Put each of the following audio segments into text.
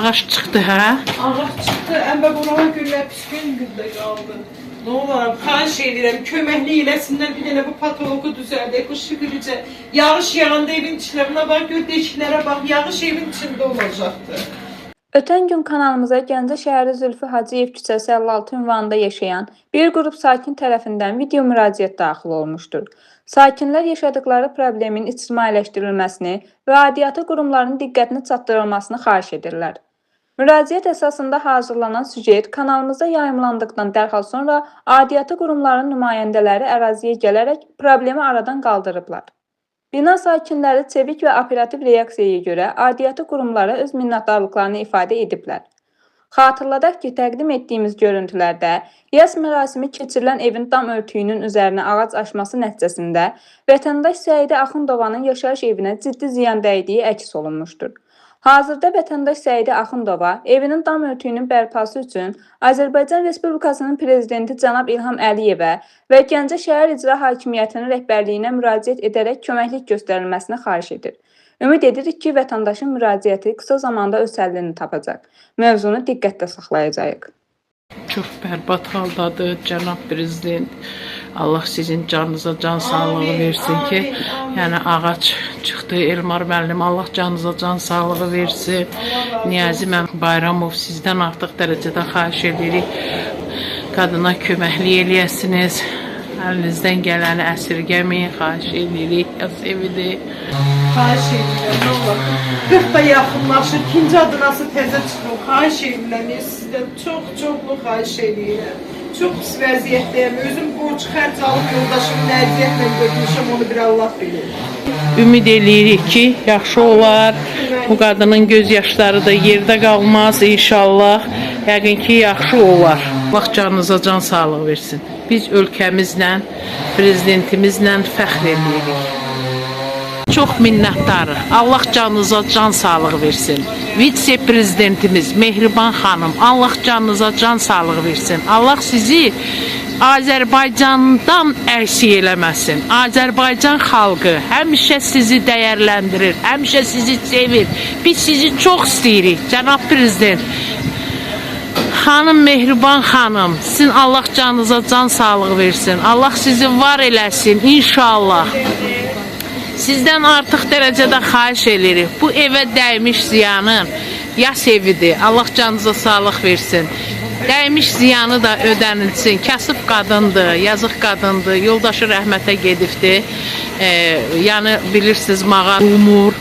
Ağac çıxdı hə? Ağac çıxdı, əmbə burama güllə pis gün gündə qaldı. Nə olar, xahiş edirəm, köməklik eləsinlər, bir dənə bu patologu düzəldək, bu şıkırıcı. Yağış yağanda evin içinə, buna bax, gör deşiklərə bax, yağış evin içində olacaqdı. Ötən gün kanalımıza Gəncə şəhəri Zülfü Hacıyev küçəsi 56 ünvanında yaşayan bir qrup sakin tərəfindən video müraciət daxil olmuşdur. Sakinlər yaşadıkları problemin ictimailəşdirilməsini və aidiyyatı qurumların diqqətinə çatdırılmasını xahiş edirlər. Müraciət əsasında hazırlanan süjet kanalımızda yayımlandıqdan dərhal sonra aidiyyatı qurumların nümayəndələri əraziyə gələrək problemi aradan qaldırıblar. Bina sakinləri çevik və operativ reaksiyaya görə aidiyyatı qurumlara öz minnətdarlıqlarını ifadə ediblər. Xatırladaq ki, təqdim etdiyimiz görüntülərdə yas mərasimi keçirilən evin dam örtüyünün üzərinə ağac aşması nəticəsində vətəndaş Səidə Axundovanın yaşayış evinə ciddi ziyan dəydiyi əks olunmuşdur. Hazırda vətəndaş Səidə Axundova evinin dam örtüyünün bərpası üçün Azərbaycan Respublikasının Prezidenti cənab İlham Əliyevə və Gəncə şəhər İcra Hakimiyyətinin rəhbərliyinə müraciət edərək köməklik göstərilməsini xahiş edir. Ümid edirik ki, vətəndaşın müraciəti qısa zamanda öz həllini tapacaq. Mövzunu diqqətdə saxlayacağıq. Çox bərbad haldadır cənab prezident. Allah sizin canınıza can sağlığı Amin, versin ki, amin, amin. yəni ağac çıxdı Elmar müəllim, Allah canınıza can sağlığı versin. Niyazi müəllim Bayramov sizdən artıq dərəcədə xahiş edirik. Qadına köməklik eləyəsiniz. Əlinizdən gələni əsirgəməyin, xahiş edirik. Yas evidir. Xahiş edirəm, nə olar. 40 da yaxınlaşır, ikinci adınası təzə çıxır. Xahiş edirəm, sizdən çox çoxlu xahiş edirəm. Çox pis vəziyyətdəyəm. Özüm borc xərc alıb yoldaşımın nə əziyyətlə götürmüşəm, onu bir Allah bilir. Ümid eləyirik ki, yaxşı olar. Bu qadının göz yaşları da yerdə qalmaz inşallah. Yəqin ki, yaxşı olar. Allah canınıza can sağlığı versin. Biz ölkəmizlə, prezidentimizlə fəxr eləyirik. Çox minnətdarıq. Allah canınıza can sağlığı versin. Vitse-prezidentimiz Mehriban xanım, Allah canınıza can sağlığı versin. Allah sizi Azərbaycandan əksik eləməsin. Azərbaycan xalqı həmişə sizi dəyərləndirir, həmişə sizi sevir. Biz sizi çox istəyirik, cənab prezident. Xanım Mehriban xanım, sizin Allah canınıza can sağlığı versin. Allah sizi var eləsin inşallah. Sizdən artıq dərəcədə xahiş eləyirik. Bu evə dəymiş ziyanın yas evidir. Allah canınıza sağlıq versin. Dəymiş ziyanı da ödənilsin. Kasıb qadındır, yazıq qadındır. Yoldaşı rəhmətə gedibdi. Yəni bilirsiniz mağa umur.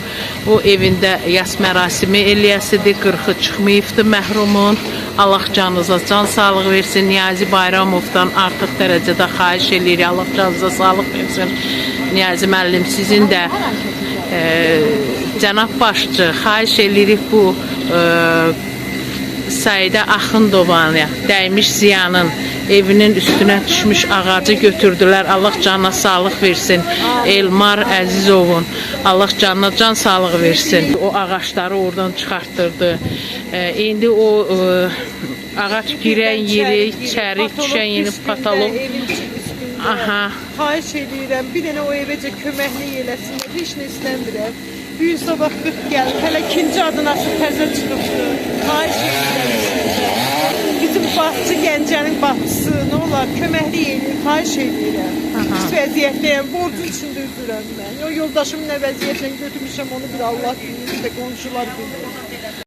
O evində yas mərasimi eləyəsidir. 40-ı çıxmayıbdı məhrumun. Allah canınıza can sağlığı versin. Niyazi Bayramovdan artıq dərəcədə xahiş eləyirik. Allah canınıza sağlıq versin. Niyazi müəllim sizin də cənab başçı xahiş eləyirik bu Səidə Axundovanya dəymiş ziyanın evinin üstünə düşmüş ağacı götürdülər. Allah canına sağlıq versin. Elmar Əzizovun Allah canına can sağlığı versin. O ağacları oradan çıxartdırdı. İndi o ağac girən yeri, içəri düşən yeri patolog. Aha. Xahiş edirəm, bir dənə o evəcə köməklik eləsinlər. Heç nə istəmirəm. Bu gün sabah 40 gəlir. Hələ ikinci adınası təzə çıxıbdı. Xahiş edirəm sizdən. Bizim bağçı Gəncənin bağçısı, nə olar, köməklik eləyin, xahiş edirəm. Pis vəziyyətdəyəm, borcun içində üzürəm mən. O yoldaşımı nə vəziyyətlə götürmüşəm, onu bir Allah bilir, bir də qonşular bilir.